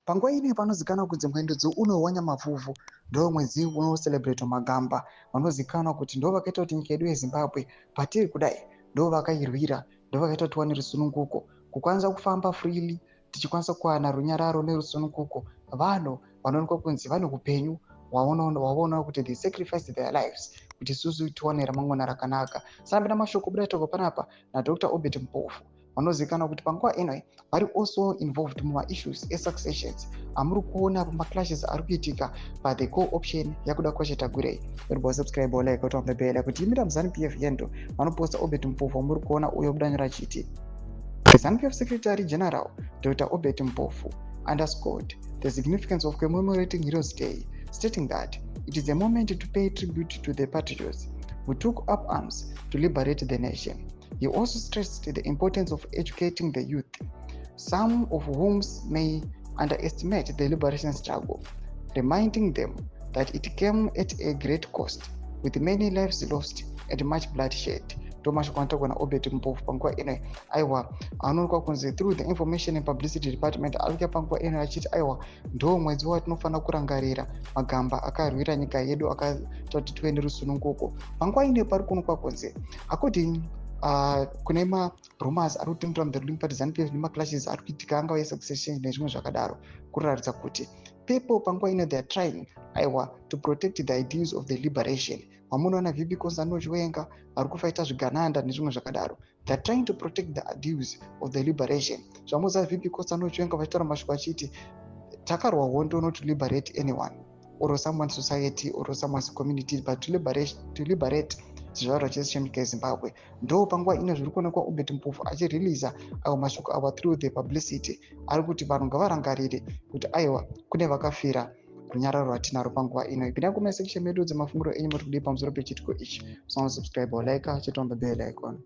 Panguva ino panozikanwa kunzi mwedzi uno waNyamavhuvhu ndo mwedzi unocelebrate magamba vanozikanwa kuti ndo vakaita kuti nyika yedu yeZimbabwe patiri kudai, ndo vakairwira, ndo vakaita kuti tiwane rusununguko, kukwanisa kufamba freely, tichikwanisa kuwana runyararo nerusununguko. Vanhu vanoonekwa kunzi vane upenyu hwavaona kuti they sacrificed their lives kuti isusu tiwane ramangwana rakanaka. Sambira mashoko buda toko panapa naDr Obert Mpofu, vanozivikanwa kuti panguva ino vari also involved mumaissues esuccessions amuri kuona pamaclashes ari kuitika pathe co-option yaKudakwashe Tagwirei. Uri subscribe, like, utombe bell kuti imira muZANU PF yendo vanoposta Obert Mpofu wamuri kuona uyo budanyora achiti, "The ZANU PF Secretary General Dr Obert Mpofu underscored the significance of commemorating Heroes Day, stating that it is a moment to pay tribute to the patriots who took up arms to liberate the nation. He also stressed the importance of educating the youth, some of whom may underestimate the liberation struggle, reminding them that it came at a great cost, with many lives lost and much bloodshed." Ndo mashoko anotaurwa naObert Mpofu panguva ino. Aiwa, anoonekwa kunzi through the Information and Publicity Department ari kuya panguva ino achiti, aiwa, ndo mwedzi watinofanira kurangarira magamba akarwira nyika yedu, akaita kuti tive nerusununguko. Panguva ino pari kuonekwa kunzi according kune marumors ari kutendera muthe ruling party ZANU PF nemaclashes ari kuitika, angava esuccession nezvimwe zvakadaro, kuratidza kuti people panguva ino they are trying, aiwa, to protect the ideas of the liberation. Vamunoona VP Constantino Chiwenga vari kufaita zvigananda nezvimwe zvakadaro, they are trying to protect the ideas of the liberation. Zvamuziva, VP Constantino Chiwenga vachitaura mashoko achiti, "Takarwa hondo not to liberate anyone or someone society or someone's community, but to liberate chizvarwa chese chenyika yeZimbabwe." Ndo panguva ino zviri kuonekwa Obert Mpofu achireleasa ayo mashoko awa through the publicity, ari kuti vanhu ngavarangarire kuti, aiwa, kune vakafira runyararo rwatinaro panguva ino. Ipinda comment section medu dzemafungiro enyu, muri kudii pamusoro pechitiko ichi? Usana subscribe, like, chitomba bell icon.